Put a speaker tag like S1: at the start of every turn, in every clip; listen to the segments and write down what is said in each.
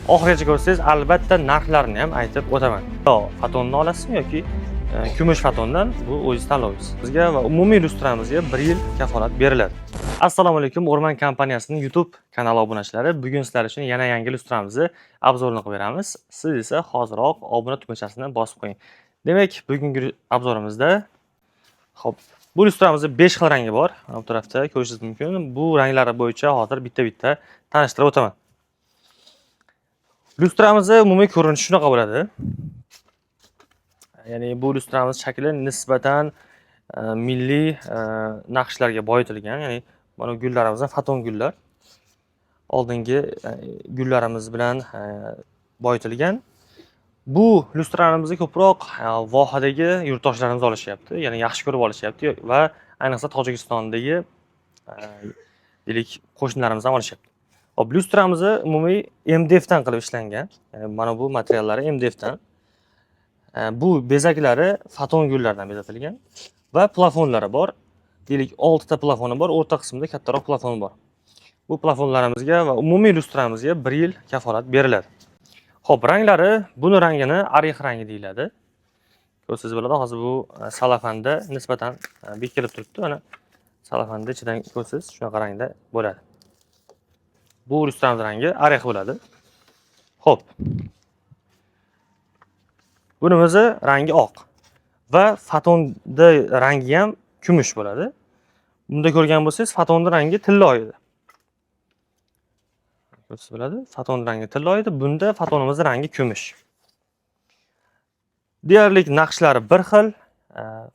S1: Oxirigacha ko'rsangiz, albatta narxlarini ham aytib o'taman. Yo, fotonni olasizmi yoki kumush fotondan, bu o'zingiz tanlovingiz. Bizga va umumiy lyustramizga 1 yil kafolat beriladi. Assalomu alaykum, O'rmon kompaniyasining YouTube kanali obunachilari. Bugun sizlar uchun yana yangi lyustramizni обзор ini qilib beramiz. Siz esa hoziroq obuna tugmachasini bosib qo'ying. Demak, bugungi обзор imizda, xo'p, bu lyustramizda 5 xil rangi bor. Mana bu tarafda ko'rishingiz mumkin. Bu ranglari bo'yicha hozir bitta-bitta tanishtirib o'taman. Lyustramizni umumiy ko'rinishi shunaqa bo'ladi. Ya'ni bu lyustramiz shakli nisbatan milliy naqshlarga boyitilgan. Ya'ni mana gullarimiz ham foton gullar. Oldingi gullarimiz bilan boyitilgan. Bu lyustralarimizni ko'proq vohadagi yurtdoshlarimiz olishyapti, ya'ni yaxshi ko'rib olishyapti va ayniqsa Tojikistondagi deylik, qo'shnilarimiz ham olishyapti. Xo'p, lyustramizni umumiy MDF dan qilib ishlangan. Ya'ni mana bu materiallari MDF dan. Bu bezaklari foton gullardan bezatilgan va plafonlari bor. Deylik, 6 ta plafoni bor, o'rta qismida kattaroq plafon bor. Bu plafonlarimizga va umumiy lyustramizga 1 yil kafolat beriladi. Xo'p, ranglari, buni rangini орех rangi deyiladi. Ko'rsangiz bo'ladi, hozir bu salafanda nisbatan bekilib turibdi. Mana salafanda ichidan ko'rsangiz, shunaqa rangda bo'ladi. Bu lyustramiz rangi орех bo'ladi. Xo'p. Bunimizni rangi oq va fotonni rangi ham kumush bo'ladi. Bunda ko'rgan bo'lsangiz, fotonni rangi tillo edi. Ko'rsangiz bo'ladi. Foton rangi tillo edi. Bunda fotonimiz rangi kumush. Deyarli naqshlari bir xil,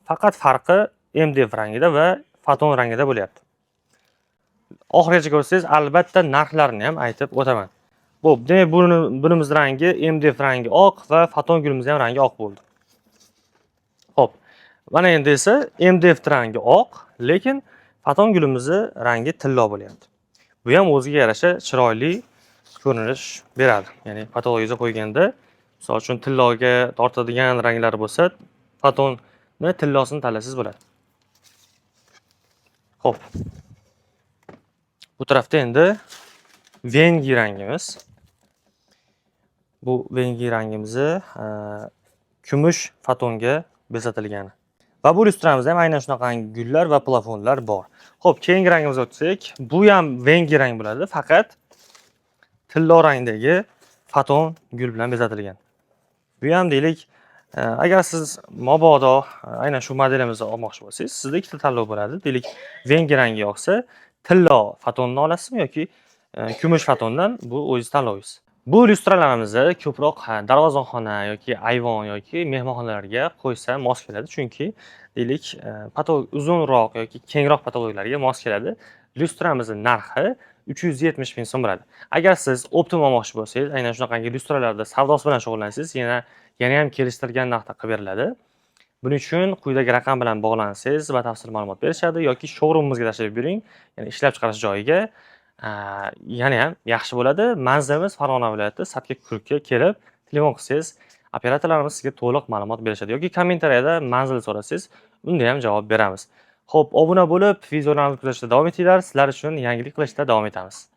S1: faqat farqi MDF rangida va foton rangida bo'lyapti. Oxirigacha ko'rsangiz, albatta narxlarini ham aytib o'taman. Xo'p, demak, bunimiz rangi MDF rangi oq va foton gulimiz ham rangi oq bo'ldi. Xo'p, mana endi esa MDF rangi oq, lekin foton gulimizni rangi tillo bo'lyapti. Bu ham o'ziga yarasha chiroyli ko'rinish beradi. Ya'ni potologingizga qo'yganda, misol uchun, tilloga tortadigan ranglar bo'lsa, fotonni tillosini tanlasangiz bo'ladi. Xo'p. Bu tarafda endi vengi rangimiz. Bu vengi rangimizni kumush fotonga bezatilgani. Va bu lyustramizda ham aynan shunaqangi gullar va plafonlar bor. Xo'p, keyingi rangimizga o'tsak, bu ham vengi rang bo'ladi, faqat tillo rangdagi foton gul bilan bezatilgan. Bu ham deylik, agar siz mabodo aynan shu modelimizni olmoqchi bo'lsangiz, sizda ikkita tanlov bo'ladi. Deylik, vengi rangi yoqsa, tillo fotonni olasizmi yoki kumush fotondan, bu o'zingiz tanlovingiz. Bu lyustralarimizni ko'proq darvozaxona yoki ayvon yoki mehmonxonalarga qo'ysa mos keladi. Chunki deylik, uzunroq yoki kengroq potologlarga mos keladi. Lyustramizni narxi 370 ming so'm bo'ladi. Agar siz оптом olmoqchi bo'lsangiz, aynan shunaqangi lyustralarda savdosi bilan shug'ullansangiz, yana ham kelishtirilgan narxda qilib beriladi. Buning uchun quyidagi raqam bilan bog'lansangiz, batafsil ma'lumot berishadi yoki showroomimizga tashrif buyuring, ya'ni ishlab chiqarish joyiga, yana ham yaxshi bo'ladi. Manzilimiz Farg'ona viloyati, Satka Kurukka kelib, telefon qilsangiz, operatorlarimiz sizga to'liq ma'lumot berishadi yoki kommentariyada manzil so'rasangiz, unda ham javob beramiz. Xo'p, obuna bo'lib, videolarimizni kuzatishda davom etinglar. Sizlar uchun yangilik qilishda davom etamiz.